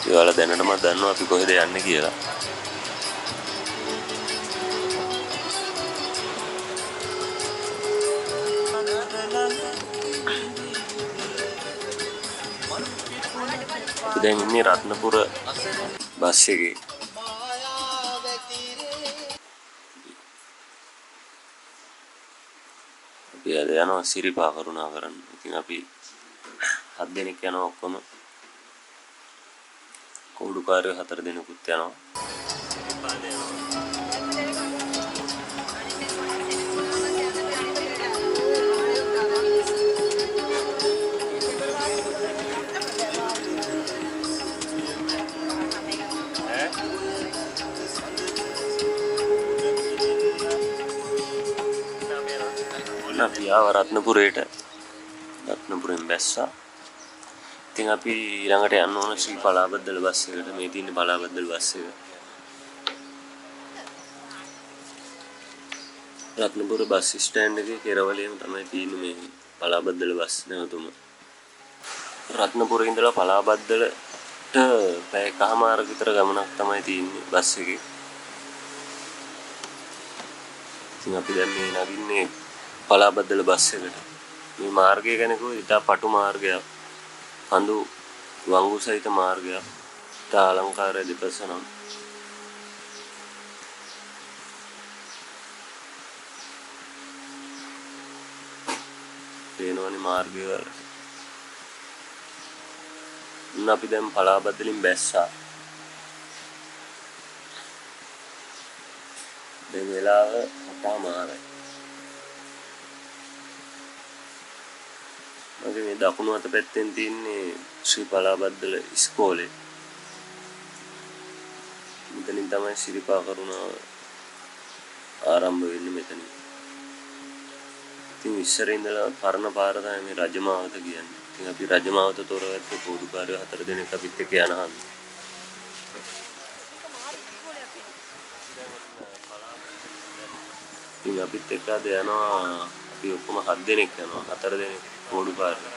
ඔයාලා දැනටමත් දන්නවා අපි කොහෙද යන්නේ කියලා. අපි දැන් ඉන්නේ රත්නපුර බස් එකේ. අපි අද යනවා සිරිපා කරුණා කරන්න. ඉතින් අපි 7 දෙනෙක් යනවා ඔක්කොම. කෝඩුකාරයෝ 4 දෙනෙකුත් යනවා. අපි ආව රත්නපුරේට. රත්නපුරෙන් බැස්සා. ඉතින් අපි ඊළඟට යන්න ඕන ශ්‍රී පලාබද්දල බස් එකට. මේ තියෙන්නේ පලාබද්දල බස් එක. රත්නපුර බස් ස්ටෑන්ඩ් එකේ කෙරවලේම තමයි තියෙන්නේ මේ පලාබද්දල බස් නැවතුම. රත්නපුරේ ඉඳලා පලාබද්දලට පැය එකහමාරක විතර ගමනක් තමයි තියෙන්නේ බස් එකේ. ඉතින් අපි දැන් මේ නගින්නේ පලාබද්දල බස් එකට. මේ මාර්ගය ගැන කිව්වොත් ඉතා පටු මාර්ගයක්. කඳු වංගු සහිත මාර්ගයක්. ඉතා අලංකාරය දෙපස නම්. පේනවනේ මාර්ගය වල. ඉන්න අපි දැන් පලාබද්දලින් බැස්සා. දැන් වෙලාව 7:00. මගේ මේ දකුණු අත පැත්තෙන් තියෙන්නේ ශ්‍රී පලාබද්දල ඉස්කෝලේ. මෙතනින් තමයි සිරිපා කරුණාව ආරම්භ වෙන්නේ මෙතනින්. ඉතින් ඉස්සර ඉඳලා පරණ පාර තමයි මේ රජමාවත කියන්නේ. ඉතින් අපි රජමාවත තෝරගත්ත කෝඩුකාරයෝ 4 දෙනෙක් අපිත් එක්ක යන හන්ද. ඉතින් අපිත් එක්ක අද යනවා අපි ඔක්කොම 7 දෙනෙක් යනවා. 4 දෙනෙක් කෝඩුකාරයෝ.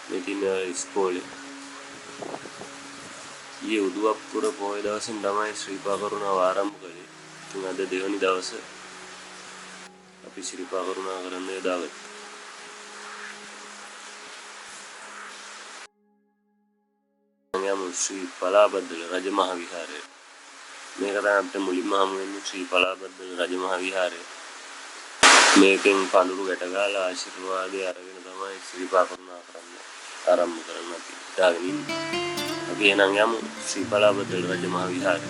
මේ තියෙන ඉස්කෝලේ. ඊයේ උදුවප්පුර පොය දවසින් තමයි ශ්‍රීපා කරුණාව ආරම්භ කළේ. ඉතින් අද දෙවනි දවස අපි ශ්‍රීපා කරුණා කරන්න යොදාගත්තා. යමු ශ්‍රී පලාබද්දල රජමහා විහාරය. මේක තමයි අපිට මුලින්ම හමු වෙන්නේ ශ්‍රී පලාබද්දල රජමහා විහාරය. මේකෙන් පඳුරු ගැට ගාලා ආශිර්වාදය අරගෙන තමයි ශ්‍රීපා කරුණා කරන්න ආරම්භ කරන්න අපි හිතාගෙන ඉන්නේ. අපි එහෙනම් යමු ශ්‍රී පලාබද්දල රජමහා විහාරය.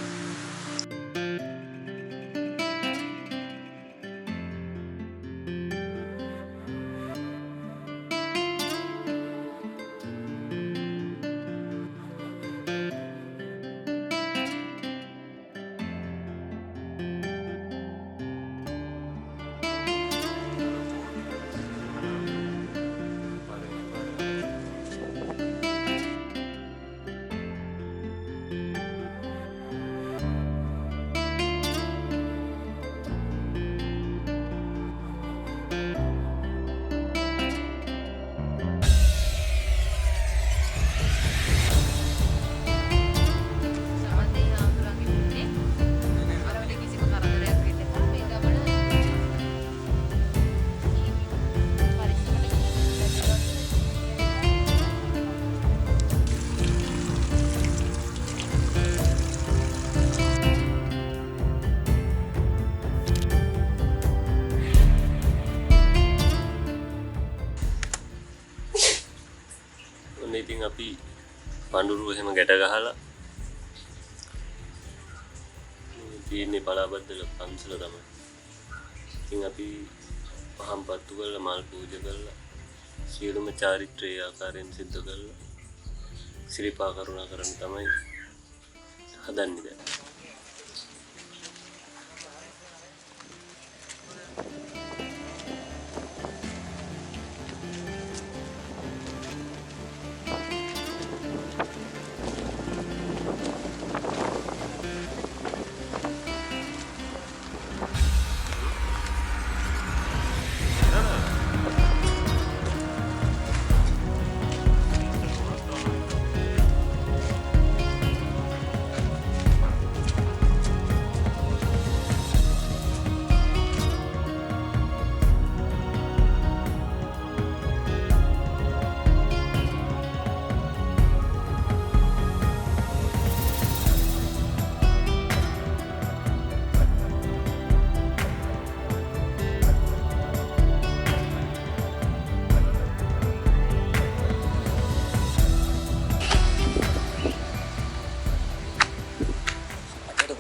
ඉතින් අපි පඳුරු එහෙම ගැට ගහලා මේ තියෙන්නේ පලාබද්දල පන්සල තමයි. ඉතින් අපි පහන් පත්තු කරලා මල් පූජා කරලා සියලුම චාරිත්‍රයේ ආකාරයෙන් සිද්ධ කරලා සිරිපා කරුණා කරන්න තමයි හදන්නේ දැන්.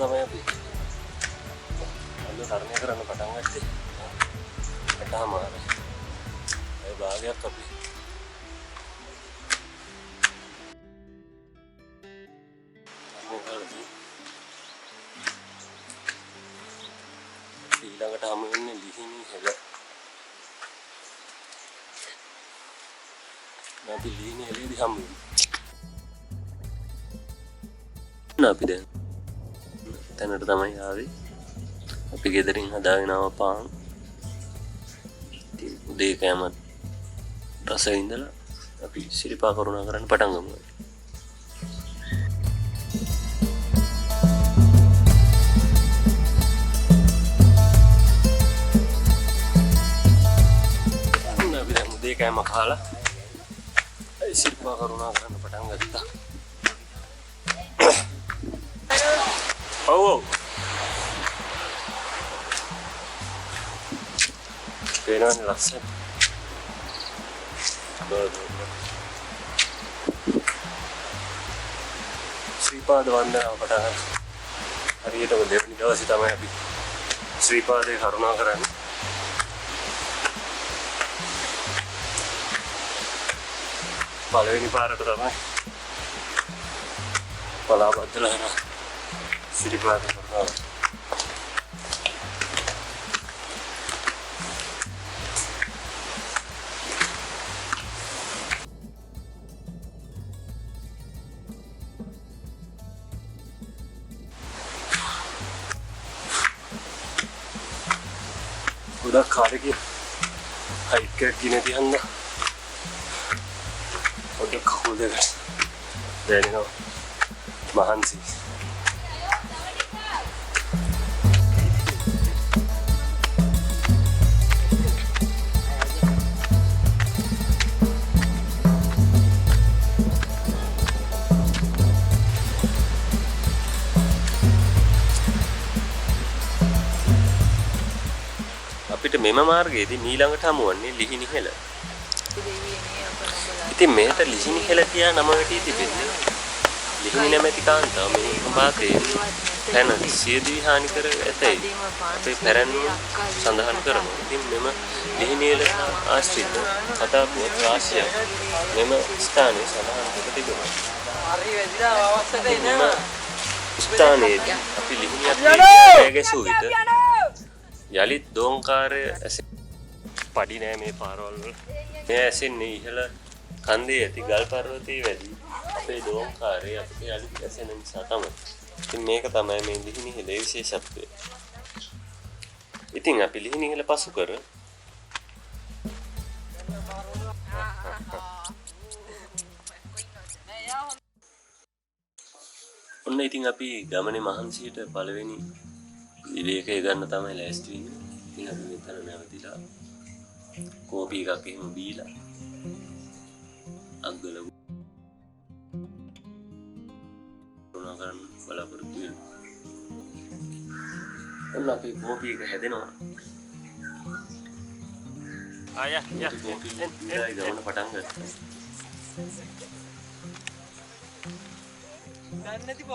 තමයි අපි අන්න තරණය කරන්න පටන් ගත්තේ. 8:00. ඒ භාගයක් අපි තරණය කරලා තියෙන්නේ. ඊළඟට හමු වෙන්නේ ලිහිණි හෙළ. අපි ලිහිණි හෙළේදී හමු වෙන්නේ. අපි දැන් තැනට තමයි ආවේ. අපි ගෙදරින් හදාගෙන ආව පාන්. ඉතින් උදේ කෑමත් රස විඳලා අපි සිරිපා කරුණා කරන්න පටන් ගමු. අපි දැන් උදේ කෑම කාලා සිරිපා කරුණා කරන්න පටන් ගත්තා. ඔව් ඔව්. පේනවනේ ලස්සන. ශ්‍රීපාද වන්දනාව පටන් ගන්න. හරියටම දෙවෙනි දවසේ තමයි අපි ශ්‍රීපාදේ කරුණා කරන්නේ. පළවෙනි පාරට තමයි පලාබද්දල හරහා සිරිපාද කරුණාව. ගොඩක් කාලෙකින් හයික් එකක් ගින තියන්න පොඩ්ඩක් කකුල් දෙකට දැනෙනවා මහන්සි. අපිට මෙම මාර්ගයේදී මීළඟට හමුවන්නේ ලිහිණි හෙළ. ඉතින් මෙයට ලිහිණි හෙළ කියා නම වැටී තිබෙන්නේ ලිහිණි නැමැති කාන්තාව මෙහි ප්‍රභාතයේ පැන සියදිවි හානි කර ඇතැයි අපේ පැරණිවරු සඳහන් කරනවා. ඉතින් මෙම ලිහිණි හෙළ ආශ්‍රිත කතා පුවත් රාශියක් මෙම ස්ථානයේ සඳහන් කර තිබෙනවා. මෙම ස්ථානයේදී අපි ලිහිණියක් පෑ ගැසූ විට යළිත් දෝංකාරය ඇසෙ පඩි නෑ මේ පාරවල් වල. මේ ඇසෙන්නේ ඉහළ කන්දේ ඇති ගල් පර්වතයේ වැඩි අපේ දෝංකාරය අපිට යළිත් ඇසෙන නිසා තමයි. ඉතින් මේක තමයි මේ ලිහිණි හෙළේ විශේෂත්වය. ඉතින් අපි ලිහිණි හෙළ පසු කර ඔන්න ඉතින් අපි ගමනේ මහන්සියට පළවෙනි විවේකය ගන්න තමයි ලෑස්ති වෙන්නේ. ඉතින් අපි මෙතන නැවතිලා කෝපි එකක් එහෙම බීලා අග්ගල වුණා කරන්න බලාපොරොත්තු වෙනවා. ඔන්න අපේ කෝපි එක හැදෙනවා. ආ යා යා කෝපි එක ගමන පටන් ගත්තා.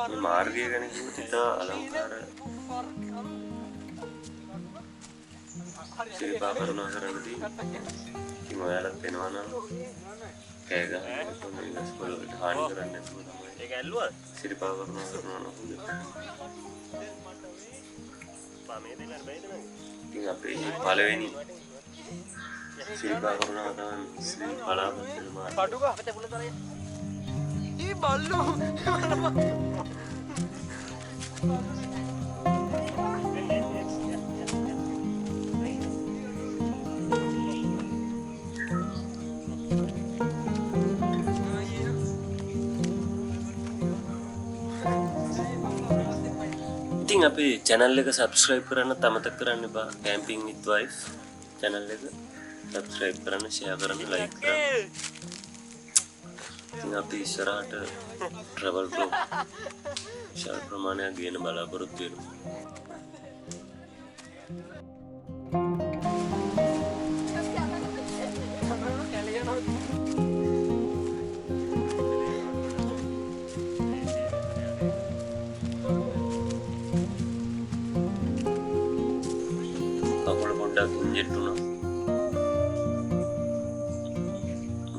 මේ මාර්ගය ගැන කිව්වොත් ඉතා අලංකාර සිරිපා කරුණා කරන්න තියෙනවා. ඉතින් ඔයාලත් එනවා නම් කෑ ගහන්න නැතුව මේ ගස් කොළ වලට හානි කරන්න නැතුව තමයි ඒක ඇල්ලුවද? සිරිපා කරුණා කරනවා නම් හොඳ. පා මේ දෙන්න බෑද නංගි? ඉතින් අපේ පළවෙනි සිරිපා කරුණාව තමයි ශ්‍රී පලාපත්තල මාර්ගය. ඊ බල්ලෝ ඉතින් අපේ channel එක subscribe කරන්න අමතක කරන්න එපා. Camping with Wife channel එක subscribe කරන්න, share කරන්න, like කරන්න. ඉතින් අපි ඉස්සරහට travel vlog විශාල ප්‍රමාණයක් ගේන බලාපොරොත්තු වෙනවා. කංජෙට් වුණා.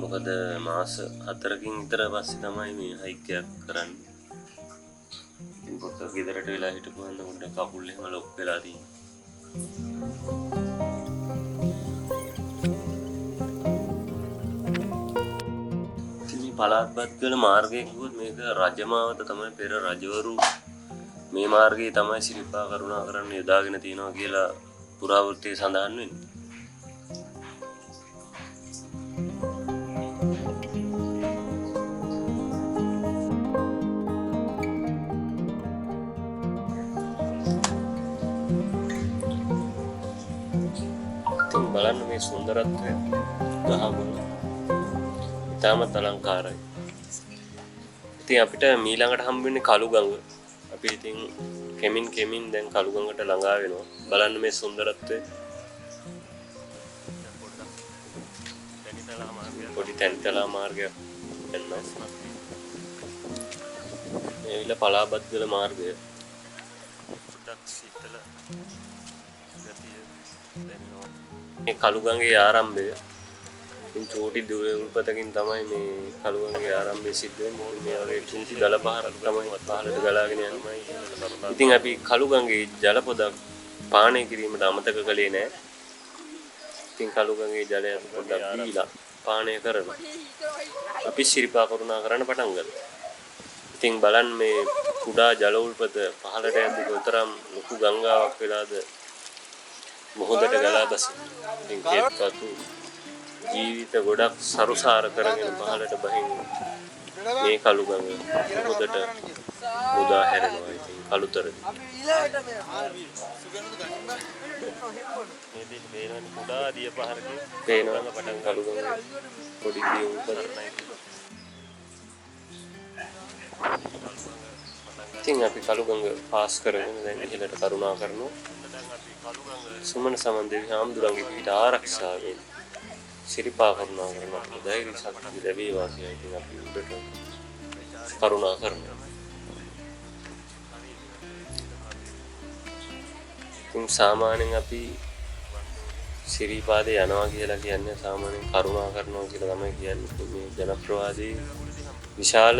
මොකද මාස 4කින් විතර පස්සේ තමයි මේ හයික් එකක් කරන්නේ. ඉතින් පොඩ්ඩක් ගෙදරට වෙලා හිටපු හන්ද පොඩ්ඩක් කකුල් එහෙම ලොක් වෙලා තියෙනවා. ඉතින් මේ පළාත්බත්ගල මාර්ගය කිව්වොත් මේක රජමාවත තමයි පෙර රජවරු මේ මාර්ගයේ තමයි සිරිපා කරුණා කරන්න යොදාගෙන තියෙනවා කියලා පුරාවෘත්තයේ සඳහන් වෙන්නේ. ඉතින් බලන්න මේ සුන්දරත්වය ගහගොල්ල ඉතාමත් අලංකාරයි. ඉතින් අපිට මීළඟට හම්බ වෙන්නේ කළු ගඟ. අපි ඉතින් කෙමින් කෙමින් දැන් කළු ගඟට ළඟා වෙනවා. බලන්න මේ සුන්දරත්වය. පොඩි තැනිතලා මාර්ගයක් යනවා. මේ ඇවිල්ලා පලාබත්ගල මාර්ගය. පොඩ්ඩක් සීතල ගතිය දැනෙනවා. මේ කළු ගඟේ ආරම්භය. ඉතින් චෝටි දුරපතකින් තමයි මේ කළු ගඟේ ආරම්භය සිද්ධ වෙන්නේ. මේ වගේ චුටි ගල පහරක් තමයි පහළට ගලාගෙන යන්නේ. ඉතින් අපි කළු ගඟේ ජල පොදක් පානය කිරීමට අමතක කළේ නෑ. ඉතින් කළු ගඟේ ජලය අපි පොඩ්ඩක් බීලා පානය කරලා අපි සිරිපා කරුණා කරන්න පටන් ගත්තා. ඉතින් බලන්න මේ කුඩා ජල උල්පත පහළට යද්දි කොතරම් ලොකු ගංගාවක් වෙලාද මුහුදට ගලා බසින්නේ. ඉතින් කෙත්වතු ජීවිත ගොඩක් සරුසාර කරගෙන පහළට බහින මේ කළු ගඟ මුහුදට මුදා හැරෙනවා. ඉතින් කළුතරදී මේ දෙන්න පේනවනේ කුඩා දිය පහරකින් පේනවා පටන් කළු ගඟ පොඩි දිය උල්පත. ඉතින් අපි කළු ගඟ පාස් කරගෙන දැන් ඉහළට කරුණා කරනවා. සුමන සමන් දෙවි හාමුදුරන්ගේ පිහිට ආරක්ෂාවෙන් සිරිපා කරුණා කරන අපට ධෛර්ය ශක්තිය ලැබේවා කියලා ඉතින් අපි උඩට කරුණා කරනවා. ඉතින් සාමාන්‍යයෙන් අපි සිරිපාදේ යනවා කියලා කියන්නේ සාමාන්‍යයෙන් කරුණා කරනවා කියලා තමයි කියන්නේ. මේ ජනප්‍රවාදයේ විශාල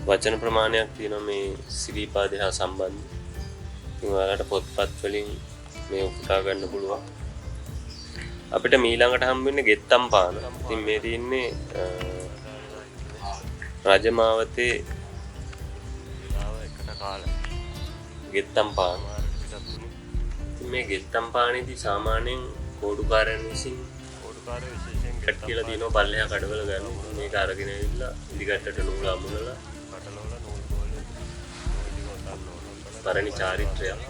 වචන ප්‍රමාණයක් තියෙනවා මේ සිරිපාදේ හා සම්බන්ධ. ඉතින් ඔයාලට පොත්පත් වලින් මේ උපුටා ගන්න පුළුවන්. අපිට මීළඟට හම්බ වෙන්නේ ගෙත්තම් පාන. ඉතින් මේ තියෙන්නේ රජමාවතේ එකට කාලේ ගෙත්තම් පාන. ඉතින් මේ ගෙත්තම් පානේදී සාමාන්‍යයෙන් කෝඩුකාරයන් විසින් කෝඩුකාරයෝ විශේෂයෙන් කට් කියලා තියෙනවා පල්ලෙහා කඩවල ගන්න. මේක අරගෙන ඇවිල්ලා ඉදිකට්ටට නූල අමුණලා කටලවල නූල් බෝල නූල් ටික ඔතන්න ඕන. පරණි චාරිත්‍රයක්.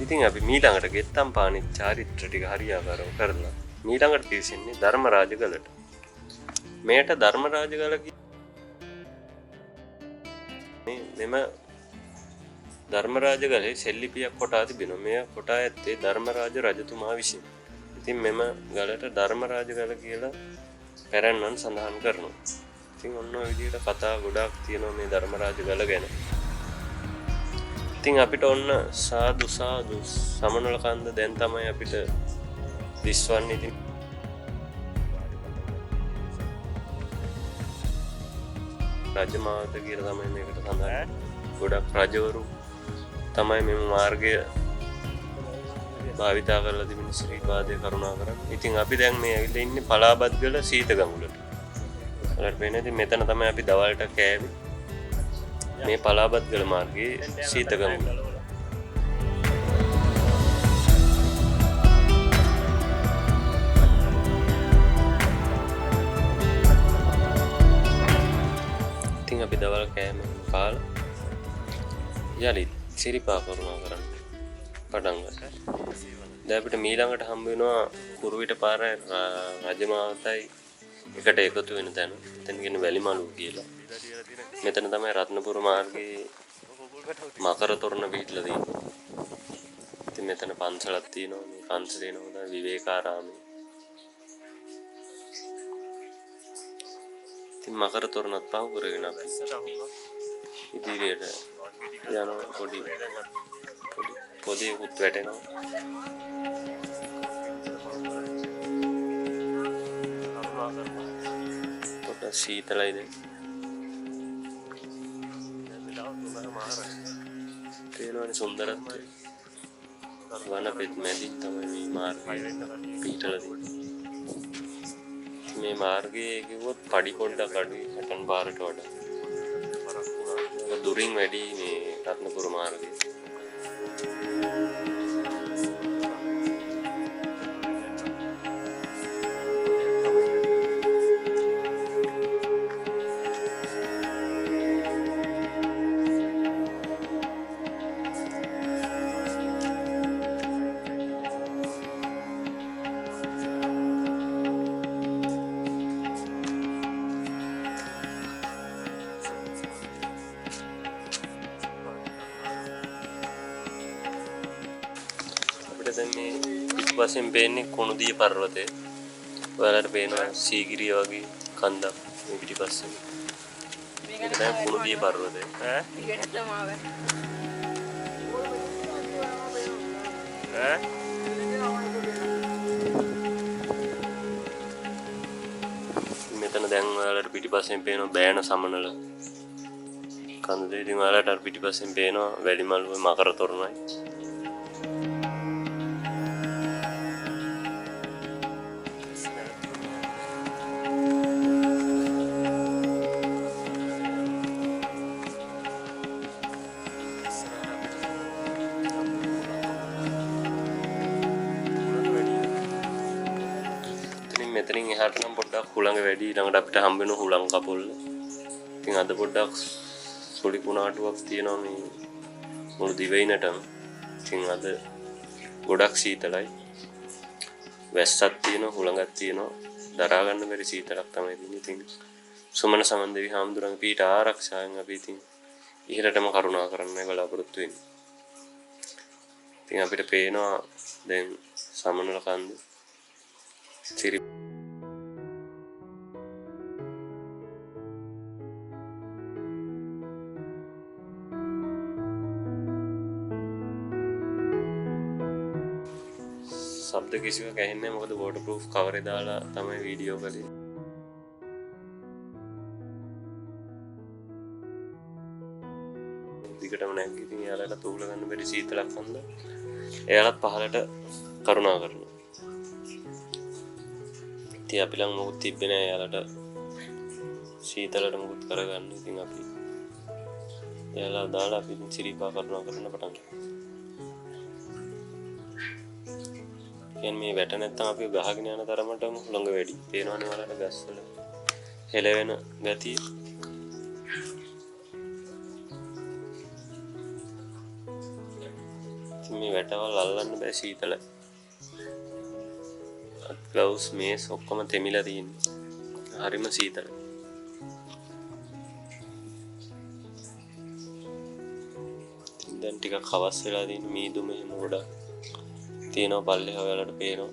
ඉතින් අපි මීළඟට ගෙත්තම් පානේ චාරිත්‍ර ටික හරියාකාරව කරලා මීළඟට පිවිසෙන්නේ ධර්මරාජ ගලට. මෙයට ධර්මරාජ ගල මේ මෙම ධර්මරාජ ගලේ සෙල්ලිපියක් කොටා තිබෙනවා. මෙය කොටා ඇත්තේ ධර්මරාජ රජතුමා විසින්. ඉතින් මෙම ගලට ධර්මරාජ ගල කියලා පැරැන්නන් සඳහන් කරනවා. ඉතින් ඔන්න ඔය විදිහට කතා ගොඩාක් තියෙනවා මේ ධර්මරාජ ගල ගැන. ඉතින් අපිට ඔන්න සාදු සාදු සමනල කන්ද දැන් තමයි අපිට දිස්වන්නේ. ඉතින් රජමාවත කියලා තමයි මේකට සඳහන්. ගොඩක් රජවරු තමයි මෙම මාර්ගය භාවිතා කරලා තිබෙන ශ්‍රී පාදය කරුණා කරන්න. ඉතින් අපි දැන් මේ ඇවිල්ලා ඉන්නේ පලාබත්ගල සීත ගඟුලට. ඔයාලට පේනවා ඉතින් මෙතන තමයි අපි දවල්ට කෑවේ. මේ පලාබත්ගල මාර්ගයේ සීත ගඟුල. ඉතින් අපි දවල් කෑම කාලා යලිත් සිරිපා කරුණා කරන්න පටන් ගත්තා. දැන් අපිට මීළඟට හම්බ වෙනවා කුරුවිට පාර රජමාවතයි එකට එකතු වෙන තැන. එතන කියන්නේ වැලිමලුව කියලා. මෙතන තමයි රත්නපුර මාර්ගයේ මකර තොරණ පිහිටලා තියෙන්නේ. ඉතින් මෙතන පන්සලක් තියෙනවා. මේ පන්සලේ නම තමයි විවේකාරාමය. ඉතින් මකර තොරණත් පහු කරගෙන අපි ඉදිරියට යනවා පොඩි පොඩි පොදියකුත් වැටෙනවා. පොඩ්ඩක් සීතලයි දැන්. පේනවනේ සුන්දරත්වය. වනපෙත් මැදින් තමයි මේ මාර්ගය පිහිටලා තියෙන්නේ. මේ මාර්ගයේ කිව්වොත් පඩි පොඩ්ඩක් අඩුයි හටන් පාරට වඩා. දුරින් වැඩි මේ රත්නපුර මාර්ගය. අපිට දැන් මේ පිටුපසෙන් පේන්නේ කුණුදිය පර්වතය. ඔයාලට පේනවා සීගිරිය වගේ කන්දක් මේ පිටිපස්සෙන්. මේක තමයි කුණුදිය පර්වතය. ඈ? ඈ? මෙතන දැන් ඔයාලට පිටිපස්සෙන් පේනවා බෑන සමනල කන්ද. ඉතින් ඔයාලට අර පිටිපස්සෙන් පේනවා වැලිමලුවේ මකර තොරණයි. මෙතනින් එහාට නම් පොඩ්ඩක් හුළඟ වැඩි. ඊළඟට අපිට හම්බ වෙන හුළං කපොල්ල. ඉතින් අද පොඩ්ඩක් සුළි කුණාටුවක් තියෙනවා මේ මුළු දිවයිනටම. ඉතින් අද ගොඩක් සීතලයි. වැස්සක් තියෙනවා, හුළඟක් තියෙනවා. දරා ගන්න බැරි සීතලක් තමයි තියෙන්නේ. ඉතින් සුමන සමන් දෙවි හාමුදුරන්ගේ පීඨ ආරක්ෂාවෙන් අපි ඉතින් ඉහළටම කරුණා කරන්නයි බලාපොරොත්තු වෙන්නේ. ඉතින් අපිට පේනවා දැන් සමනල කන්ද සිරි ශබ්ද කිසිවක් ඇහෙන්නේ නැහැ, මොකද වෝටර්ප්‍රූෆ් කවරේ දාලා තමයි වීඩියෝ කළේ. දිගටම නැග්ග. ඉතින් එයාලට තූල ගන්න බැරි සීතලක් හන්ද එයාලත් පහලට කරුණා කරනවා. ඉතින් අපි ළඟ මොකුත් තිබ්බේ නෑ එයාලට සීතලට මොකුත් කරගන්න. ඉතින් අපි එයාලා දාලා අපි ඉතින් සිරිපා කරුණා කරන්න පටන් ගත්තා. කියන්නේ මේ වැට නැත්තම් අපි ගහගෙන යන තරමටම හුළඟ වැඩි. පේනවනේ ඔයාලට ගස්වල හෙලවෙන ගතිය. ඉතින් මේ වැටවල් අල්ලන්න බෑ සීතලයි. ග්ලව්ස් මේස් ඔක්කොම තෙමිලා තියෙන්නේ. හරිම සීතලයි. ඉතින් දැන් ටිකක් හවස් වෙලා තියෙන මීදුම එහෙම ගොඩක් තියෙනවා පල්ලෙහා ඔයාලට පේනවා.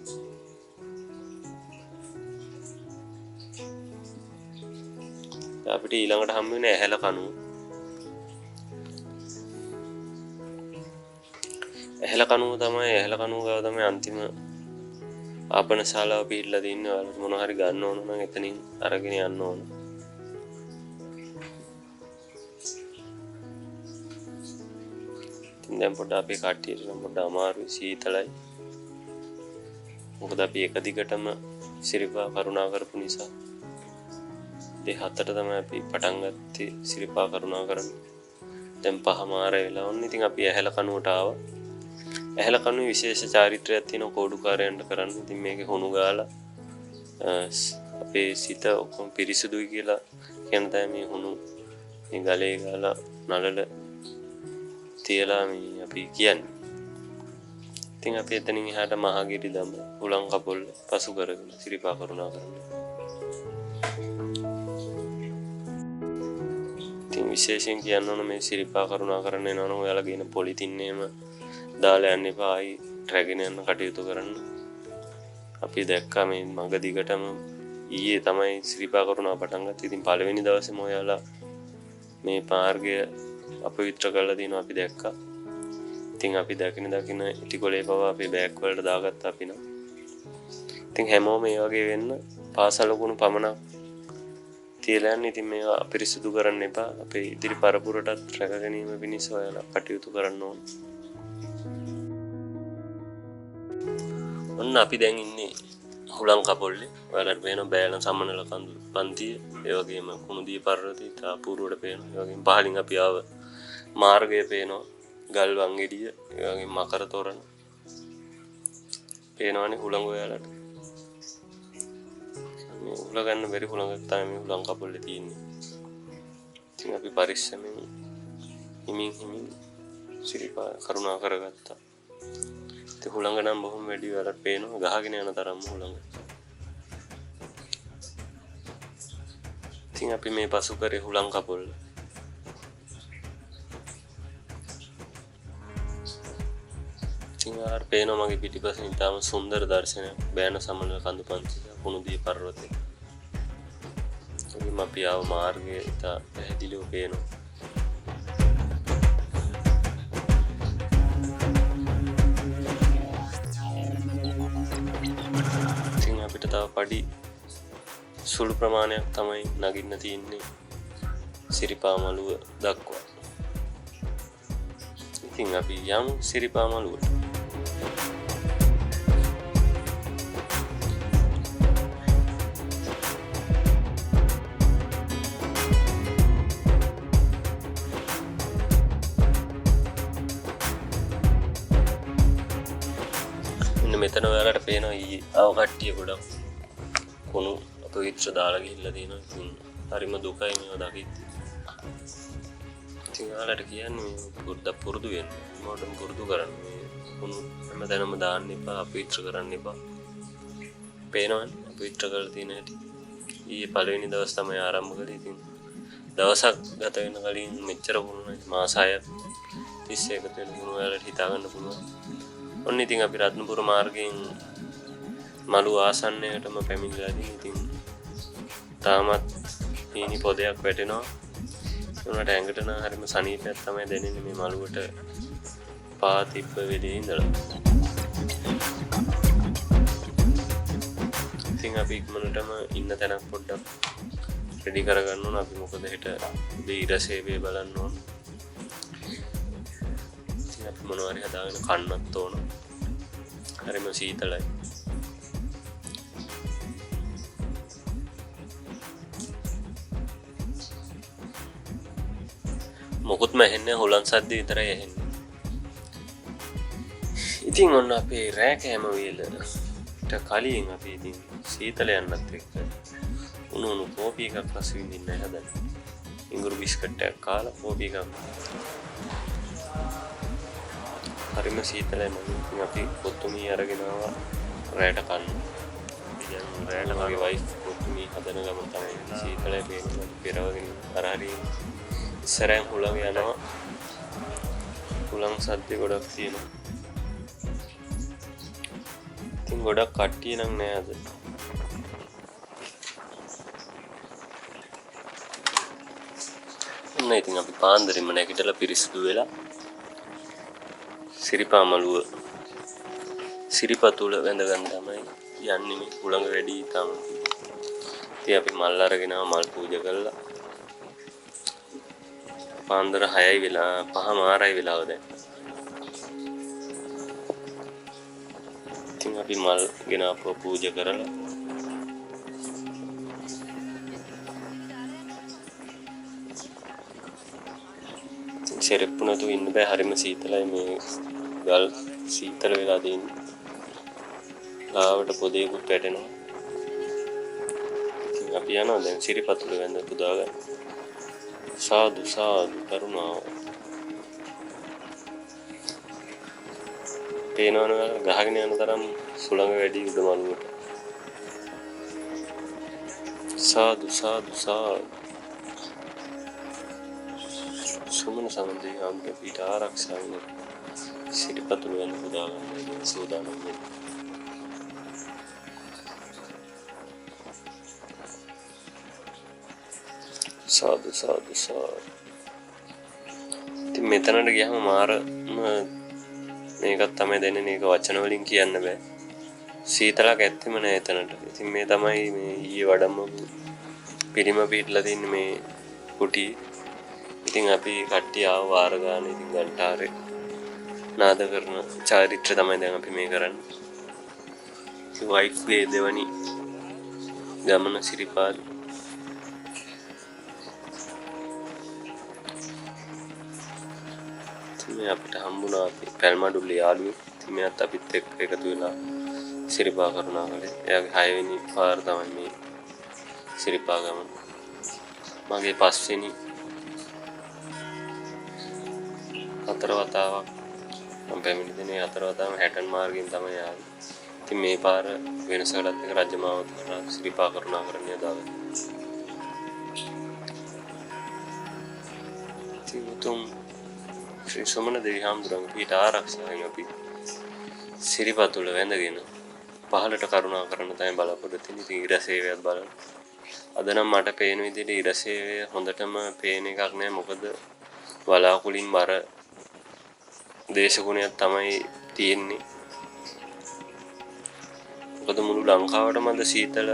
අපිට ඊළඟට හම්බ වෙන ඇහැල කනුව. ඇහැල කනුව තමයි ඇහැල කනුව ගාව තමයි අන්තිම ආපන ශාලාව පිහිටලා තින්නේ. ඔයාලට මොන හරි ගන්න ඕන නම් එතනින් අරගෙන යන්න ඕන. ඉතින් දැන් පොඩ්ඩක් අපේ කට්ටියට නම් පොඩ්ඩක් අමාරුයි සීතලයි. මොකද අපි එක දිගටම සිරිපා කරුණා කරපු නිසා. ඒ හතට තමයි අපි පටන් ගත්තේ සිරිපා කරුණා කරන්න. දැන් පහමාර වෙලා ඔන්න ඉතින් අපි ඇහැල කනුවට ආවා. ඇහැල කනුවේ විශේෂ චාරිත්‍රයක් තියෙනවා කෝඩුකාරයන්ට කරන්න. ඉතින් මේකේ හුණු ගාලා අපේ සිත ඔක්කොම පිරිසිදුයි කියලා කියන තැන මේ හුණු මේ ගලේ ගාලා නලල තියලා මේ අපි කියන්නේ. ඉතින් අපි එතනින් එහාට මහගිරි දම හුලං කපොල්ල පසු කරගෙන සිරිපා කරුණා කරනවා. ඉතින් විශේෂයෙන් කියන්න ඕන මේ සිරිපා කරුණා කරන්න එනවනම් ඔයාලා ගේන පොලිතින් එහෙම දාලා යන්න එපා. ආයි රැගෙන යන්න කටයුතු කරන්න. අපි දැක්කා මේ මඟ දිගටම ඊයේ තමයි සිරිපා කරුණා පටන් ගත්තේ. ඉතින් පළවෙනි දවසේම ඔයාලා මේ මාර්ගය අපවිත්‍ර කරලා දිනවා අපි දැක්කා. ඉතින් අපි දකින දකින ඉටිකොලේ පවා අපේ බෑග් වලට දාගත්තා අපි නම්. ඉතින් හැමෝම මේ වගේ වෙන්න පාසල කුණු පමණක් තියලා යන්න. ඉතින් මේවා අපිරිසුදු කරන්න එපා. අපේ ඉදිරි පරපුරටත් රැක ගැනීම පිණිස ඔයාලා කටයුතු කරන්න ඕන. ඔන්න අපි දැන් ඉන්නේ හුලං කපොල්ලේ. ඔයාලට පේන බෑන සමනල කඳු පන්තිය, ඒ වගේම කුණුදිය පර්වතය ඉතා අපූර්වට පේනවා. ඒ වගේම පහලින් අපි ආව මාර්ගය පේනවා. ගල් වංගෙඩිය, ඒ වගේම මකර තොරණ පේනවනේ හුලඟ ඔයාලට. මේ උල ගන්න බැරි හුලඟක් තමයි මේ හුලං කපොල්ලේ තියෙන්නේ. ඉතින් අපි පරිස්සමෙන් හිමින් හිමින් සිරිපා කරුණා කරගත්තා. ඉතින් හුළඟ නම් බොහොම වැඩි ඔයාලට පේනවා ගහගෙන යන තරම්ම හුළඟ. ඉතින් අපි මේ පසු කරේ හුලං කපොල්ල. ඉතින් ඔයාලට පේනවා මගේ පිටිපස්සෙන් ඉතාම සුන්දර දර්ශනයක්. බෑන සමනල කඳු පන්තිය කුණුදිය පර්වතය. ඉතින් අපි ආව මාර්ගය ඉතා පැහැදිලිව පේනවා. ඉතින් අපිට තව පඩි සුළු ප්‍රමාණයක් තමයි නගින්න තියෙන්නේ සිරිපා මළුව දක්වා. ඉතින් අපි යමු සිරිපා මළුවට. මෙන්න මෙතන ඔයාලට පේනවා ඊයේ ආව කට්ටිය ගොඩක් කුණු අපවිත්‍ර දාලා ගිහිල්ලා තියෙනවා. ඉතින් හරිම දුකයි මේවා දකිද්දි. ඉතින් ඔයාලට කියන්නේ මේ පොඩ්ඩක් පුරුදු වෙන්න. මොකටද පුරුදු කරන්න? මේ කුණු හැමතැනම දාන්න එපා, අපවිත්‍ර කරන්න එපා. පේනවනේ අපවිත්‍ර කරලා තියෙන හැටි. ඊයේ පළවෙනි දවස් තමයි ආරම්භ කළේ. ඉතින් දවසක් ගත වෙන කලින් මෙච්චර කුණු නැහැ. මාස 6ක් තිස්සේ එකතු වෙන කුණු ඔයාලට හිතා ගන්න පුළුවන්. ඔන්න ඉතින් අපි රත්නපුර මාර්ගයෙන් මළු ආසන්නයටම පැමිණිලා තියෙන. ඉතින් තාමත් හීනි පොදයක් වැටෙනවා. ඒ වුණාට ඇඟට නම් හරිම සනීපයක් තමයි දැනෙන්නේ මේ මළුවට පා තිබ්බ වෙලේ ඉඳලා. ඉතින් අපි ඉක්මනටම ඉන්න තැනක් පොඩ්ඩක් රෙඩි කරගන්න ඕන. අපි මොකද හෙට උදේ ඉර සේවය බලන්න ඕන. ඉතින් අපි මොනවා හරි හදාගෙන කන්නත් ඕන. හරිම සීතලයි. මොකුත්ම ඇහෙන්නේ හුලං සද්ද විතරයි ඇහෙන්නේ. ඉතින් ඔන්න අපේ රෑ කෑම වේලට කලින් අපි ඉතින් සීතල යන්නත් එක්ක උණු උණු කෝපි එකක් රස විඳින්න හදන්නේ. ඉඟුරු බිස්කට් එකක් කාලා කෝපි එකක්. හරිම සීතලයි මගේ. ඉතින් අපි කොත්තුමී අරගෙන ආවා රෑට කන්න. අපි දැන් රෑට මගේ වයිෆ් කොත්තුමී හදන ගමන් තමයි සීතලයි පේන්නේ. මට පෙරවගෙන අර හරිය ඉස්සරහින් හුළඟ යනවා. හුළං සද්ද ගොඩක් තියෙනවා. ඉතින් ගොඩක් කට්ටිය නම් නෑ අද. ඔන්න ඉතින් අපි පාන්දරින්ම නැගිටලා පිරිසිදු වෙලා සිරිපා මළුව සිරිපතුල වැඳ ගන්න තමයි යන්නේ. මේ හුළඟ වැඩි තාම. ඉතින් අපි මල් අරගෙන ආවා, මල් පූජා කළා. පාන්දර 6යි වෙලා 5:00 වෙලාව දැන්. ඉතින් අපි මල් ගෙන ආපුව පූජා කරලා ඉතින් සෙරෙප්පු නැතුව ඉන්න බෑ. හරිම සීතලයි. මේ ගල් සීතල වෙලා තියෙන්නේ. ගාවට පොදේකුත් වැටෙනවා. ඉතින් අපි යනවා දැන් සිරිපතුල වැඳ පුදා ගන්න. සාදු සාදු කරුණාව. පේනවනේ ඔයාලා ගහගෙන යන තරම් සුළඟ වැඩි උඩ මළුවට. සාදු සාදු සාදු. සුමන සමන්දේ ආම්ගේ පිට ආරක්ෂා වෙන සිරිපතුල වැඳ පුදා ගන්න සූදානම් වෙන්න. සාදු සාදු සාදු. ඉතින් මෙතනට ගියාම මාරම මේකත් තමයි දැනෙන්නේ. ඒක වචන වලින් කියන්න බෑ. සීතලක් ඇත්තෙම නෑ එතනට. ඉතින් මේ තමයි මේ ඊයේ වඩම්මපු පිළිම පිටලා තියෙන මේ කුටි. ඉතින් අපි කට්ටිය ආව වාර ගන්න. ඉතින් ඝන්ටාරේ නාද කරන චාරිත්‍ර තමයි දැන් අපි මේ කරන්නේ. ඉතින් වයිෆ්ගේ දෙවනි ගමන සිරිපාද. ඉතින් මේ අපිට හම්බුණා අපි පැල්මඩුල්ලේ යාළුවෙක්. ඉතින් මෙයාත් අපිත් එක්ක එකතු වෙලා සිරිපා කරුණා කළේ. එයාගේ 6 වෙනි පාර තමයි මේ සිරිපා ගමන. මගේ පස්වෙනි හතර වතාවක් මම පැමිණි දිනේ හතර වතාවම හැටන් මාර්ගයෙන් තමයි ආවේ. ඉතින් මේ පාර වෙනසකටත් එක්ක රජමාවත කරා සිරිපා කරුණා කරන්න යදාගත්තා. ඉතින් උතුම් ශ්‍රී සුමන දෙවි හාමුදුරන්ගේ පිහිට ආරක්ෂාවෙන් අපි සිරිපතුල වැඳගෙන පහළට කරුණා කරන්න තමයි බලාපොරොත්තු වෙන්නේ. ඉතින් ඉර සේවයත් බලන්න. අද නම් මට පේන විදිහට ඉර සේවය හොඳටම පේන එකක් නෑ. මොකද වලාකුලින් බර දේශගුණයක් තමයි තියෙන්නේ. මොකද මුළු ලංකාවටම අද සීතල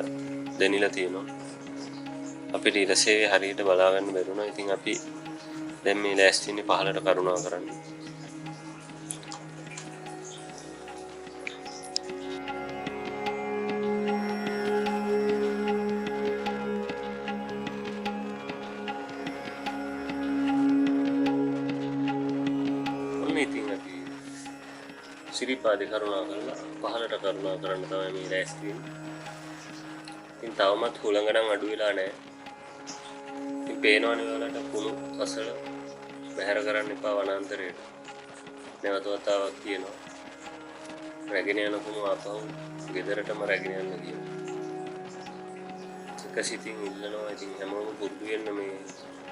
දැනිලා තියෙනවා. අපිට ඉර සේවය හරියට බලා ගන්න බැරුණා. ඉතින් අපි දැන් මේ ලෑස්ති වෙන්නේ පහළට කරුණා කරන්න. ඔන්න ඉතින් අපි සිරිපාදේ කරුණා කරලා පහළට කරුණා කරන්න තමයි මේ ලෑස්ති වෙන්නේ. ඉතින් තවමත් හුළඟ නම් අඩු වෙලා නැහැ. ඉතින් පේනවනේ ඔයාලට කුණු කසල බැහැර කරන්න එපා වනාන්තරයට. නැවත වතාවක් කියනවා. රැගෙන යන කුණු ආපහු ගෙදරටම රැගෙන යන්න කියනවා. එක සිතින් ඉල්ලනවා. ඉතින් හැමෝම පුරුදු වෙන්න මේ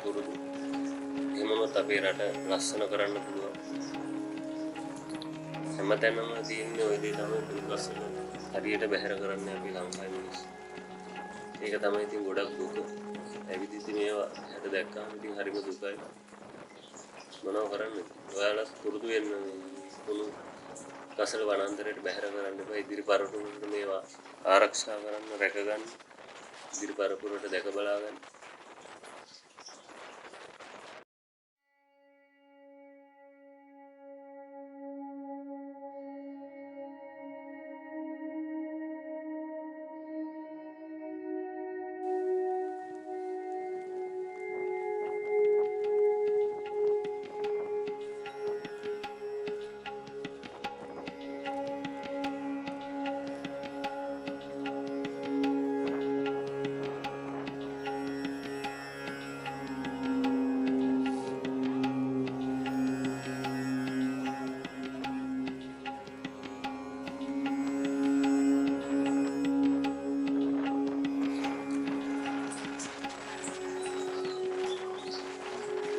පුරුදු. එහෙම වුණොත් අපේ රට ලස්සන කරන්න පුළුවන්. හැමතැනම තියෙන්නේ ওই දේ තමයි, කුණු කසල හරියට බැහැර කරන්නේ අපි ලංකාවේ මිනිස්සු. ඒක තමයි ඉතින් ගොඩක් දුක. ඇවිදිද්දි මේවා හැට දැක්කම ඉතින් හරිම දුකයි. මොනව කරන්නද? ඔයාලත් පුරුදු වෙන්න මේ කුණු කසල වනාන්තරයට බැහැර කරන්න එපා. ඉදිරි පරපුරට මේවා ආරක්ෂා කරන්න, රැකගන්න. ඉදිරි පරපුරට දැක බලා ගන්න.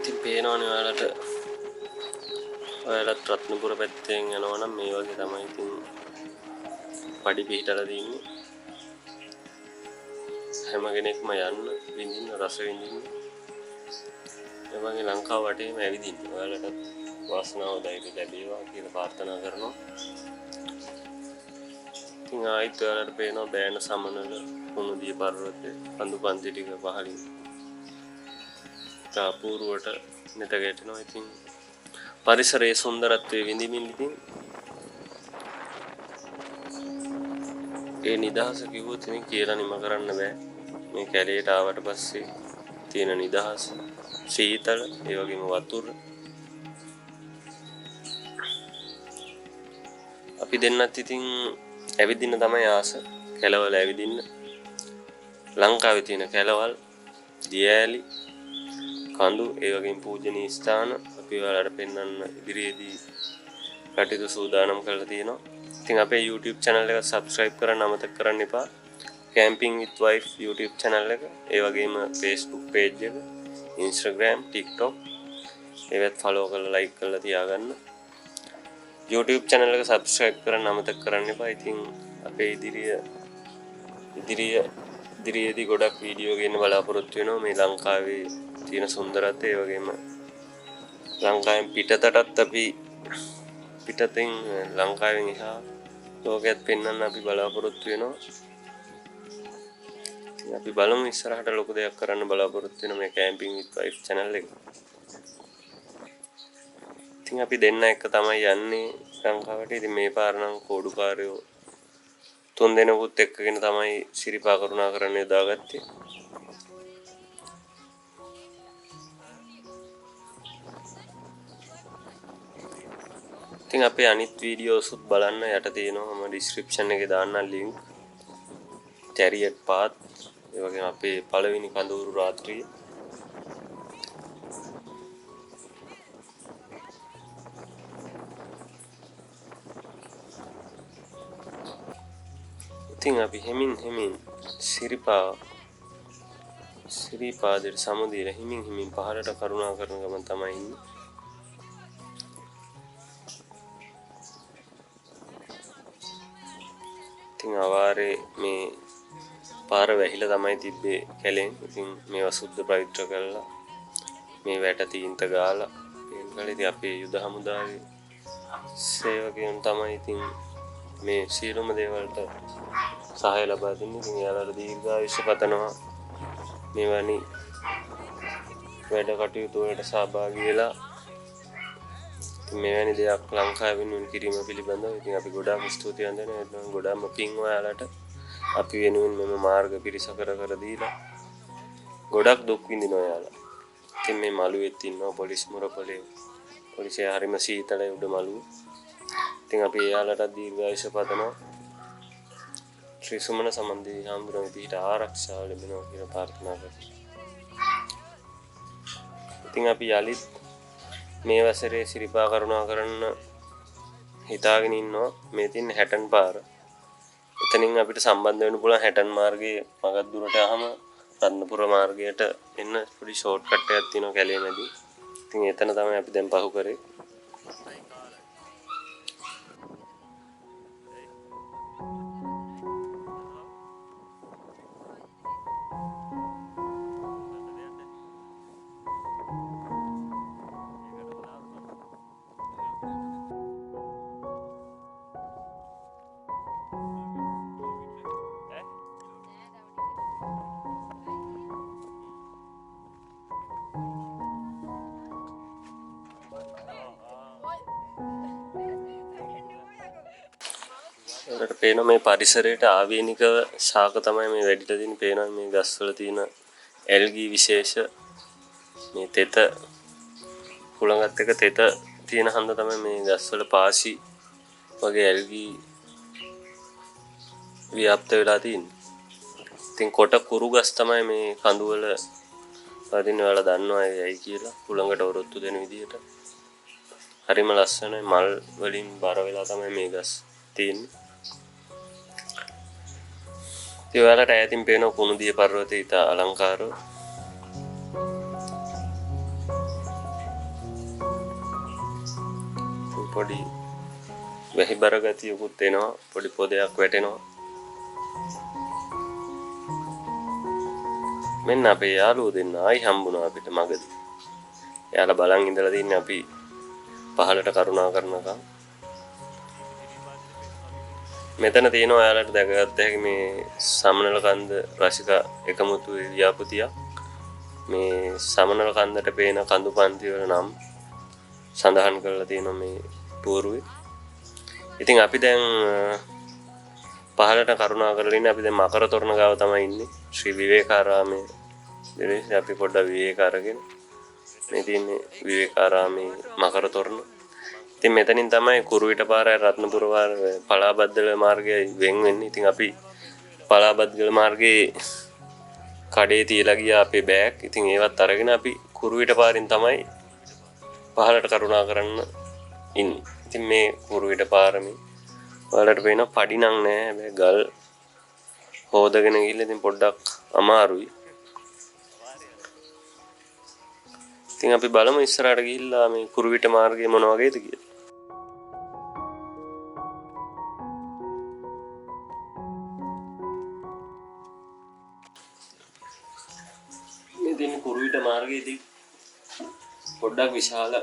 ඉතින් පේනවනේ ඔයාලට, ඔයාලත් රත්නපුර පැත්තෙන් යනවා නම් මේ වගේ තමයි ඉතින් පඩි පිහිටලා තින්නේ. හැම කෙනෙක්ම යන්න විඳින්න, රස විඳින්න, ඒ වගේ ලංකාව වටේම ඇවිදින්න. ඔයාලටත් වාසනාව ධෛර්යය ලැබේවා කියලා ප්‍රාර්ථනා කරනවා. ඉතින් ආයිත් ඔයාලට පේනවා බෑන සමනල කුණුදිය පර්වතය කඳු පන්ති ටික පහළින් ඉතා අපූර්වට නෙත ගැටෙනවා. ඉතින් පරිසරයේ සුන්දරත්වය විඳිමින් ඉතින් ඒ නිදහස කිව්වොත් ඉතින් කියලා නිම කරන්න බෑ. මේ කැලේට ආවට පස්සේ තියෙන නිදහස, සීතල, ඒ වගේම වතුර. අපි දෙන්නත් ඉතින් ඇවිදින්න තමයි ආස, කැලවල ඇවිදින්න. ලංකාවේ තියෙන කැලවල්, දියඇලි, කඳු, ඒ වගේම පූජනීය ස්ථාන අපි ඔයාලට පෙන්වන්න ඉදිරියේදී කටයුතු සූදානම් කරලා තියෙනවා. ඉතින් අපේ YouTube channel එක subscribe කරන්න අමතක කරන්න එපා. Camping with Wife YouTube channel එක, ඒ වගේම Facebook page එක, Instagram, TikTok ඒවත් follow කරලා like කරලා තියාගන්න. YouTube channel එක subscribe කරන්න අමතක කරන්න එපා. ඉතින් අපේ ඉදිරියේදී ගොඩක් වීඩියෝ ගේන්න බලාපොරොත්තු වෙනවා මේ ලංකාවේ තියෙන සුන්දරත්වය, ඒ වගේම ලංකාවෙන් පිටතටත් අපි පිටතින් ලංකාවෙන් එහා ලෝකයක් පෙන්වන්න අපි බලාපොරොත්තු වෙනවා. ඉතින් අපි බලමු ඉස්සරහට ලොකු දෙයක් කරන්න බලාපොරොත්තු වෙන මේ කැම්පින් විත් වයිෆ් channel එක. ඉතින් අපි දෙන්න එක තමයි යන්නේ ලංකාවට. ඉතින් මේ පාර නම් කෝඩුකාරයෝ තුන් දෙනෙකුත් එක්කගෙන තමයි සිරිපා කරුණා කරන්න යොදාගත්තේ. ඉතින් අපේ අනිත් වීඩියෝස් උත් බලන්න යට තියෙනවා මම ඩිස්ක්‍රිප්ෂන් එකේ දාන්නම් ලින්ක්. චැරියට් පාත්, ඒ වගේම අපේ පළවෙනි කඳවුරු රාත්‍රිය. ඉතින් අපි හිමින් හිමින් සිරිපාදයට සමුදීලා හිමින් හිමින් පහළට කරුණා කරන ගමන් තමයි ඉන්නේ. ඉතින් අවාරේ මේ පාර වැහිලා තමයි තිබ්බේ කැලෙන්. ඉතින් මේවා සුද්ධ පවිත්‍ර කරලා මේ වැට තීන්ත ගාලා පේන කළේ. ඉතින් අපේ යුද හමුදාවේ සේවකයන් තමයි ඉතින් මේ සියලුම දේවල්ට සහාය ලබා දෙන්නේ. ඉතින් එයාලට දීර්ඝායුෂ පතනවා මෙවැනි වැඩ කටයුතු වලට සහභාගී වෙලා. ඉතින් මෙවැනි දෙයක් ලංකාව වෙනුවෙන් කිරීම පිළිබඳව ඉතින් අපි ගොඩාක් ස්තුතිවන්ත වෙනවා. ඒ ගොඩාක්ම පිං ඔයාලට අපි වෙනුවෙන් මෙම මාර්ග පිරිසකර කර දීලා ගොඩක් දුක් විඳිනවා ඔයාලා. ඉතින් මේ මළුවෙත් ඉන්නවා පොලිස් මුරපොලේ. පොලිසිය හරිම සීතලයි උඩ මළුව. ඉතින් අපි එයාලටත් දීර්ඝායුෂ පතනවා. ශ්‍රී සුමන සමන්දේ හාමුදුරුවෝ පිහිට ආරක්ෂාව ලැබෙනවා කියලා ප්‍රාර්ථනා කරනවා. ඉතින් අපි යලිත් මේ වසරේ සිරිපා කරුණා කරන්න හිතාගෙන ඉන්නවා. මේ තියෙන හැටන් පාර. එතනින් අපිට සම්බන්ධ වෙන්න පුළුවන් හැටන් මාර්ගයේ මගක් දුරට ආවම රත්නපුර මාර්ගයට එන්න පොඩි ෂෝට් කට් එකක් තියෙනවා කැලේ මැදින්. ඉතින් එතන තමයි අපි දැන් පහු කරේ. ඔයාලට පේනවා මේ පරිසරයට ආවේනික ශාක තමයි මේ වැඩිලා තියෙන්නේ. පේනවා මේ ගස්වල තියෙන ඇල්ගී විශේෂ මේ තෙත හුළඟත් එක්ක තෙත තියෙන හන්ද තමයි මේ ගස්වල පාසි වගේ ඇල්ගී ව්‍යාප්ත වෙලා තියෙන්නේ. ඉතින් කොට කුරු ගස් තමයි මේ කඳු වල පදින්න ඔයාලා දන්නවා ඒ ඇයි කියලා. හුළඟට ඔරොත්තු දෙන විදිහට හරිම ලස්සනයි. මල් වලින් බර වෙලා තමයි මේ ගස් තියෙන්නේ. ඉතින් ඔයාලට ඈතින් පේන කුණුදිය පර්වතය ඉතා අලංකාරව. පොඩි වැහිබර ගතියකුත් එනවා, පොඩි පොදයක් වැටෙනවා. මෙන්න අපේ යාළුවෝ දෙන්න ආයි හම්බුණා අපිට මගදී. එයාලා බලන් ඉඳලා තින්නේ අපි පහළට කරුණා කරනකම්. මෙතන තියෙනවා ඔයාලට දැකගත්ත හැකි මේ සමනල කන්ද රසික එකමුතු ව්‍යාපෘතියක්. මේ සමනල කන්දට පේන කඳු පන්ති වල නම් සඳහන් කරලා තියෙනවා මේ පුවරුවේ. ඉතින් අපි දැන් පහළට කරුණා කරලා ඉන්නේ. අපි දැන් මකර තොරණ ගාව තමයි ඉන්නේ. ශ්‍රී විවේකාරාමයේ දෙලේ අපි පොඩ්ඩක් විවේක අරගෙන මේ තියෙන්නේ විවේකාරාමයේ මකර තොරණ. ඉතින් මෙතනින් තමයි කුරුවිට පාරයි රත්නපුර පාර පලාබද්දල මාර්ගයයි වෙන් වෙන්නේ. ඉතින් අපි පලාබද්දල මාර්ගයේ කඩේ තියලා ගියා අපේ බෑග්. ඉතින් ඒවත් අරගෙන අපි කුරුවිට පාරින් තමයි පහළට කරුණා කරන්න ඉන්නේ. ඉතින් මේ කුරුවිට පාරමේ ඔයාලට පේනවා පඩි නම් නෑ, හැබැයි ගල් හොදගෙන ගිහලා ඉතින් පොඩ්ඩක් අමාරුයි. ඉතින් අපි බලමු ඉස්සරහට ගිහිල්ලා මේ කුරුවිට මාර්ගය මොන වගේද කියලා. මේ තියෙන කුරුවිට මාර්ගයේදී පොඩ්ඩක් විශාල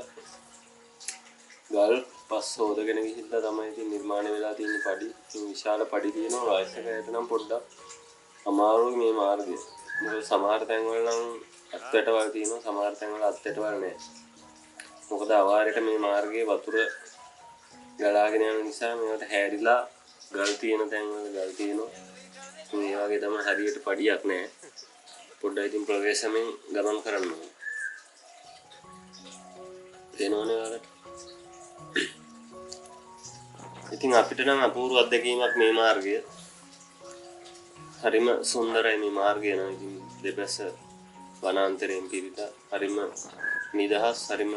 ගල් පස් හොදගෙන ගිහිල්ලා තමයි ඉතින් නිර්මාණය වෙලා තියෙන පඩි. ඉතින් විශාල පඩි තියෙනවා. වයසක අයට නම් පොඩ්ඩක් අමාරුයි මේ මාර්ගය. මොකද සමහර තැන්වල නම් අත්වැටවල් තියෙනවා, සමහර තැන්වල අත්වැටවල් නෑ. මොකද අවාරයට මේ මාර්ගයේ වතුර ගලාගෙන යන නිසා මේවට හැරිලා ගල් තියෙන තැන්වල ගල් තියෙනවා. ඉතින් ඒ වගේ තමයි හරියට පඩියක් නෑ. පොඩ්ඩක් ඉතින් ප්‍රවේශමෙන් ගමන් කරන්න ඕනේ. පේනවනේ ඔයාලට. ඉතින් අපිට නම් අපූර්ව අත්දැකීමක් මේ මාර්ගය. හරිම සුන්දරයි මේ මාර්ගය නම්. ඉතින් දෙපැස වනාන්තරයෙන් පිරිලා හරිම නිදහස්, හරිම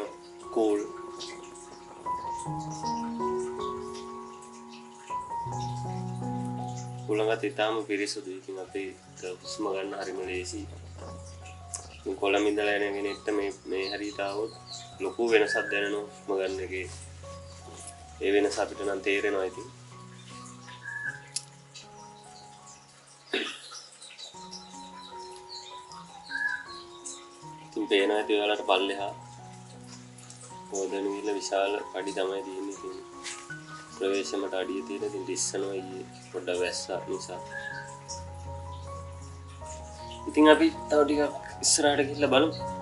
කූල්. හුළඟත් ඉතාම පිරිසුදුයි. ඉතින් අපේ හුස්ම ගන්න හරිම ලේසි. ඉතින් කොළඹ ඉඳලා එන කෙනෙක්ට මේ හරියට ආවොත් ලොකු වෙනසක් දැනෙනවා හුස්ම ගන්න එකේ. ඒ වෙනස අපිට නම් තේරෙනවා ඉතින්. ඉතින් පේනවා ඇති ඔයාලට පල්ලෙහා හොදන ගිහලා විශාල පඩි තමයි තියෙන්නේ. ඉතින් ප්‍රවේශමට අඩිය තියෙන ඉතින් රිස්සනවා ඊයේ පොඩ්ඩක් වැස්සා නිසා. ඉතින් අපි තව ටිකක් ඉස්සරහට ගිහිල්ලා බලමු.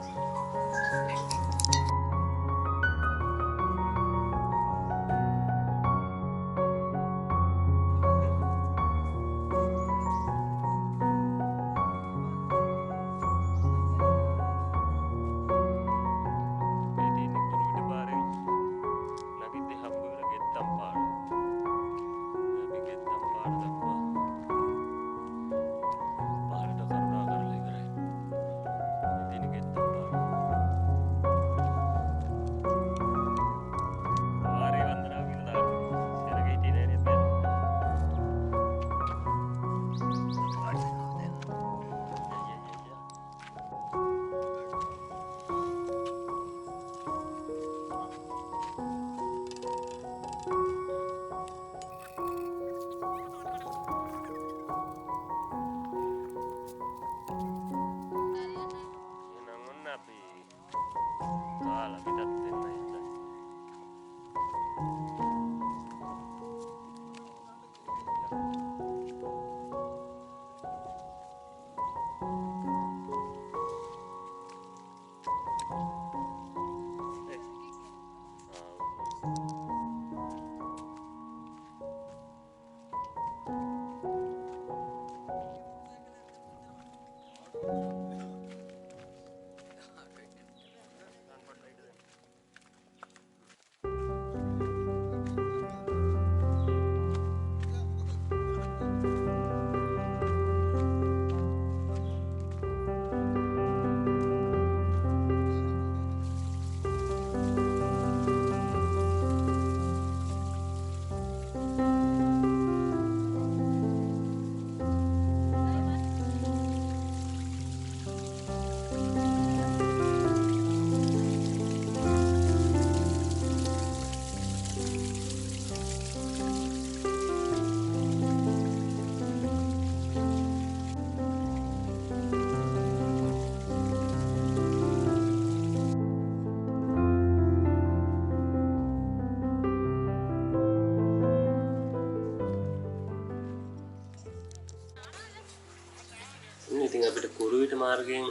ඉතින් අපිට කුරුවිට මාර්ගයෙන්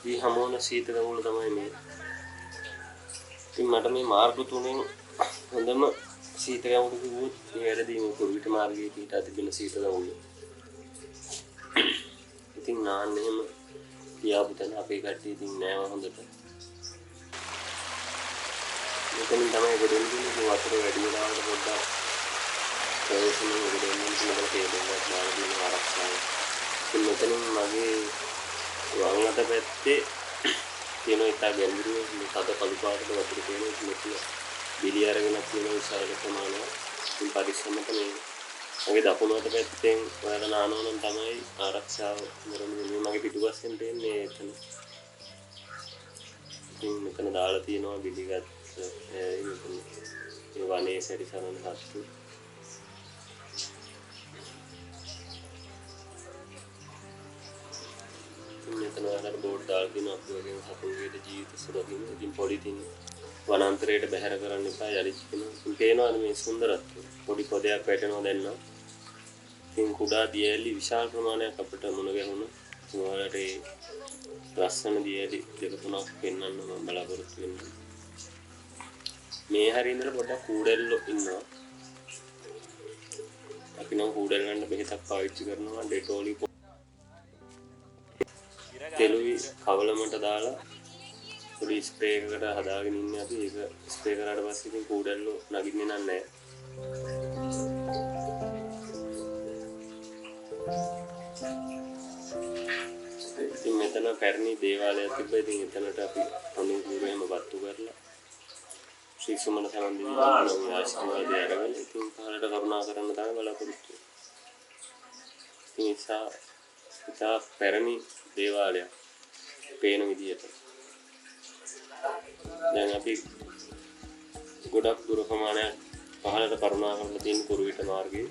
දී හමු වන සීත ගඟුල තමයි මේ. ඉතින් මට මේ මාර්ග තුනෙන් හොඳම සීත ගඟුල කිව්වොත් මේ වැඩදී මේ කුරුවිට මාර්ගයේ පිටා තිබෙන සීත ගඟුල. ඉතින් නාන්න එහෙම කියාපු තැන අපේ කට්ටිය ඉතින් නෑව හොඳට. මෙතනින් තමයි ගොඩ එන්නේ. ඉතින් වතුර වැඩි වෙලාවට පොඩ්ඩක් ප්‍රවේශමෙන් ගොඩ එන්න මෙතන කේබල් එකක් දාලා තියෙන ආරක්ෂාව. ඉතින් මෙතනින් මගේ වම් අත පැත්තේ තියෙන ඉතා ගැඹුරු මේ තද කළු පාටට වතුර තියෙන. ඉතින් මෙතන බිලි අරගෙන තියෙන විශාල ප්‍රමාණයක්. ඉතින් පරිස්සමට මේ මගේ දකුණු අත පැත්තෙන් ඔයාලා නානවා නම් තමයි ආරක්ෂාව හොඳටම දෙන්නේ. මගේ පිටුපස්සෙන් තියෙන්නේ එතන. ඉතින් මෙතන දාලා තියෙනවා බිලිගත් මෙතන මේ වනයේ සැරිසරන සත්තු. ඉතින් මෙතන ඔයාලට බෝඩ් දාලා තියෙනවා අපි වගේම සතුන්ගේද ජීවිත සුරකින්න. ඉතින් පොලිතින් වනාන්තරයට බැහැර කරන්න එපා යලිත් කියනවා. ඉතින් පේනවාද මේ සුන්දරත්වය? පොඩි පොදයක් වැටෙනවා දැන් නම්. ඉතින් කුඩා දියඇලි විශාල ප්‍රමාණයක් අපිට මුණ ගැහුණා. ඉතින් ඔයාලට ඒ ලස්සන දියඇලි දෙක තුනක් පෙන්වන්න මම බලාපොරොත්තු වෙනවා. මේ හරිය ඉඳලා පොඩ්ඩක් කූඩැල්ලෝ ඉන්නවා. අපි නම් කූඩැල්ලන්ට බෙහෙතක් පාවිච්චි කරනවා ඩෙටෝලි තෙලුයි කවලමට දාලා පොඩි ස්ප්‍රේ එකකට හදාගෙන ඉන්නේ අපි. ඒක ස්ප්‍රේ කරාට පස්සේ ඉතින් කූඩැල්ලෝ නගින්නේ නෑ. ඉතින් මෙතන පැරණි දේවාලයක් තිබ්බා. ඉතින් එතනට අපි හොඳින් කූරු එහෙම වත්තු කරලා ශ්‍රී සුමන සමන් දෙවියන්ගේ ආශිර්වාදය අරගෙන ඉතින් පහළට කරුණා කරන්න තමයි බලාපොරොත්තු වෙන්නේ. ඉතින් නිසා ඉතා පැරණි දේවාලයක් පේන විදියට. දැන් අපි ගොඩක් දුර ප්‍රමාණයක් පහළට කරුණා කරලා තියෙන කුරුවිට මාර්ගයේ.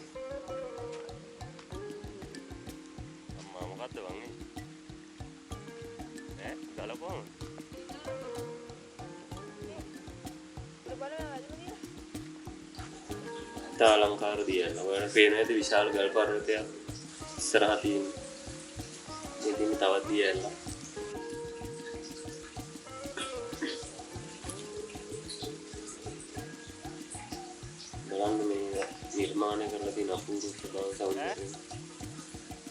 අම්මා මොකද්ද වං ඒ? ඈ ගල කොහොමද? ඉතා අලංකාර දියැලි. ඔයාලට පේන ඇති විශාල ගල් පර්වතයක් ඉස්සරහා තියෙන. මේ තියෙන තවත් දියැලක්. බලන්න මේ නිර්මාණය කරලා තියෙන අපූර්ව ස්වභාව සෞන්දර්යය.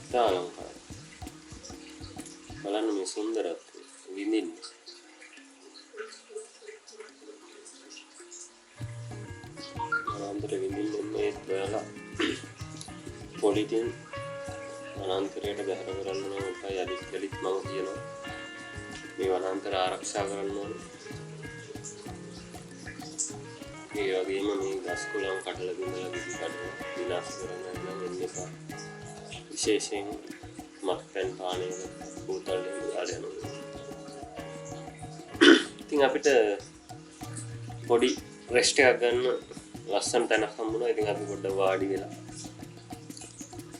ඉතා අලංකාරයි. බලන්න මේ සුන්දරත්වය විඳින්න. වනාන්තර විඳින්න මේ ඔයාලා පොලිතින් වනාන්තරයට බැහැර කරන්න නම් එපා. යලිත් යලිත් මම කියනවා මේ වනාන්තර ආරක්ෂා කරන්න ඕනේ. ඒ වගේම මේ ගස් කොළන් කඩලා බිඳලා ගිනි කඩලා විනාශ කරන්න නම් එන්න එපා. විශේෂයෙන් මත්පැන් පානය බෝතල් එහෙම දාලා යනවා. ඉතින් අපිට පොඩි රෙස්ට් එකක් ගන්න ලස්සන තැනක් හම්බුණා. ඉතින් අපි පොඩ්ඩක් වාඩි වෙලා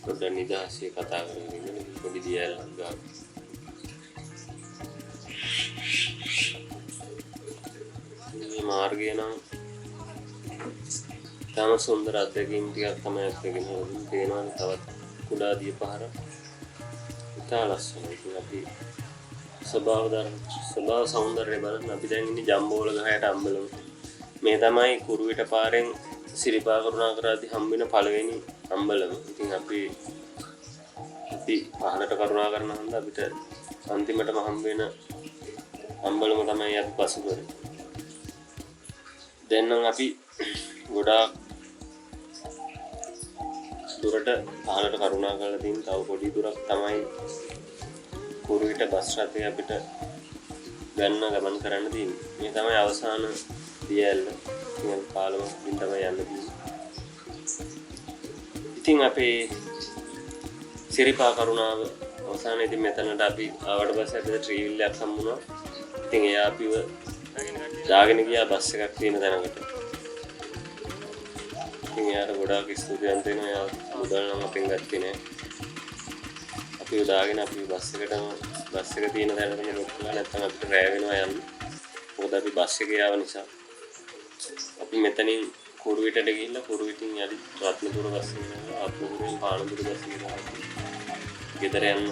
පොඩ්ඩක් නිදහසේ කතා කරගෙන ඉන්න පොඩි දියැලක් ගන්න. මේ මාර්ගය නම් තාම සුන්දර අත්දැකීම් ටිකක් තමයි අත්දැකීම් වලින් පේනවනේ. තවත් කුඩා දිය පහරක් ඉතා ලස්සනයි. ඉතින් අපි ස්වභාව ධර්ම ස්වභාව සෞන්දර්යය බලන්න අපි දැන් ඉන්නේ ජම්බෝල ගහයට අම්බලම. මේ තමයි කුරුවිට පාරෙන් සිරිපා කරුණා කරද්දී හම්බ වෙන පළවෙනි අම්බලම. ඉතින් අපි අපි පහළට කරුණා කරන හන්ද අපිට අන්තිමටම හම්බ වෙන අම්බලම තමයි අපි පසු කරේ. දැන් නම් අපි ගොඩාක් දුරට පහළට කරුණා කරලා තියෙන තව පොඩි දුරක් තමයි කුරුවිට බස් රථය අපිට ගන්න ගමන් කරන්න තියෙන්නේ. මේ තමයි අවසාන දියැලල. ඉතින් පාලමකින් තමයි යන්න තියෙන්නේ. ඉතින් අපේ සිරිපා කරුණාව අවසානයේදී මෙතනට අපි ආවට පස්සේ අපිට ත්‍රිවිල් එකක් හම්බුණා. ඉතින් එයා අපිව දාගෙන ගියා බස් එකක් තියෙන තැනකට. ඉතින් එයාට ගොඩාක් ස්තුතිවන්ත වෙනවා. එයා මුදල් නම් අපෙන් ගත්තේ නෑ. අපිව දාගෙන අපි බස් එකටම බස් එක තියෙන තැනටම ඩ්‍රොප් කළා. නැත්නම් අපිට රෑ වෙනවා යන්න. මොකද අපි බස් එකේ ආව නිසා. අපි මෙතනින් කුරුවිටට ගිහිල්ලා කුරුවිටින් යලි රත්නපුර බස් එකේ යනවා. රත්නපුරෙන් පානදුර බස් එකේ ගිහිල්ලා ගෙදර යන්න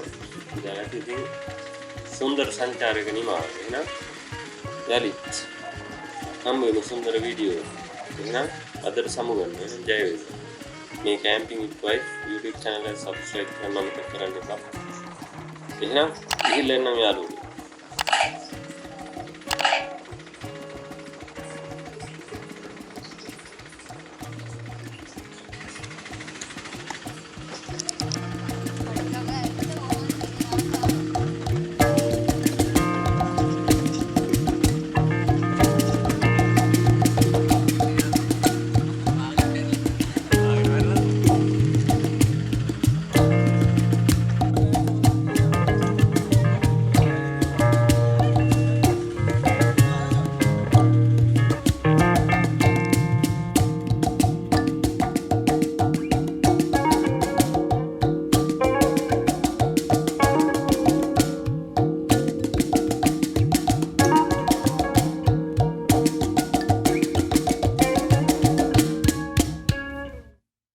ඉඳලා ඉතින් සුන්දර සංචාරයක නිමාව. එහෙනම් යලිත් හම්බ වෙමු සුන්දර වීඩියෝ එකක. එහෙනම් අදට සමුගන්න. එහෙනම් ජය වේවා. මේ කැම්පින් විත් වයිෆ් YouTube channel එක subscribe කරන්න අමතක කරන්න එපා. එහෙනම් ගිහිල්ලා එන්නම් යාළුවනේ.